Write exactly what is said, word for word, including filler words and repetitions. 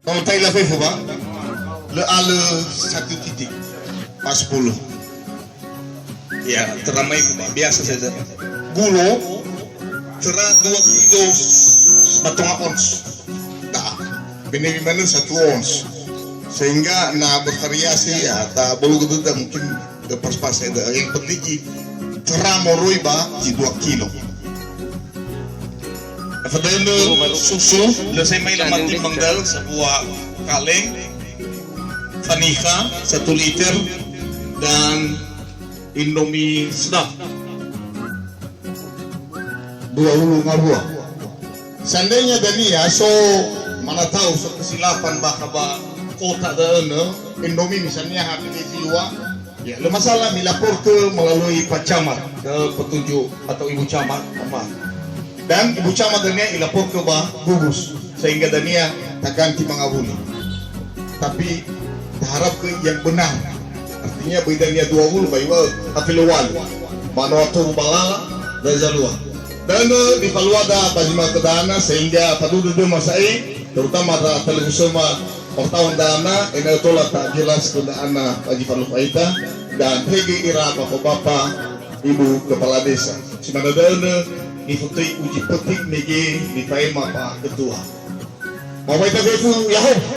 Kalau tak hilaf fefu, Pak, le alö satu titik. Pas sepuluh. Ya, teramai, Pak, biasa saja. Gulo, tera dua kilo, setengah ons. Nah, benewi mana satu ons. Sehingga na bervariasi, ya, tak boleh gededa mungkin, eh, pas-pas saja. Yang penting i tera moroi ba i dua kilo. Fadaönö susu, le sai mai lamati manggaö sebuah kaleng, Fanikha satu liter, dan Indomie sedap dua wulu ngarua. Seandainya dania so manatau so kesilapan bakha ba kota da'ö, Indomie misalnya harga dua, ya, le masalah, milaporkö melalui Pak Camat ke petunjuk atau Ibu Camat, Pak Camat. Dan Ibu Camat dania ilaporkö ba gugus, sehingga dania taganti mangawuli. Tapi taharapkö yang benar. Artinya, böi dania dua wulu, böi wa, tapi le walu. Mano atoru balala, dan zalua. Dan, eh, difaluada ba zi ma'ökhö dana, sehingga faduhu dödöma sa'ae, terutama da talifusöma wartawan dana, ena'ö tola ta'jelas kö dana ba zi falifusöma ita, dan hege ira bapak-bapak, ibu kepala desa. Si manö da'ö, nifotöi uji petik mege nifaema Pak Ketua. Mau baita fefu, ya'ahowu.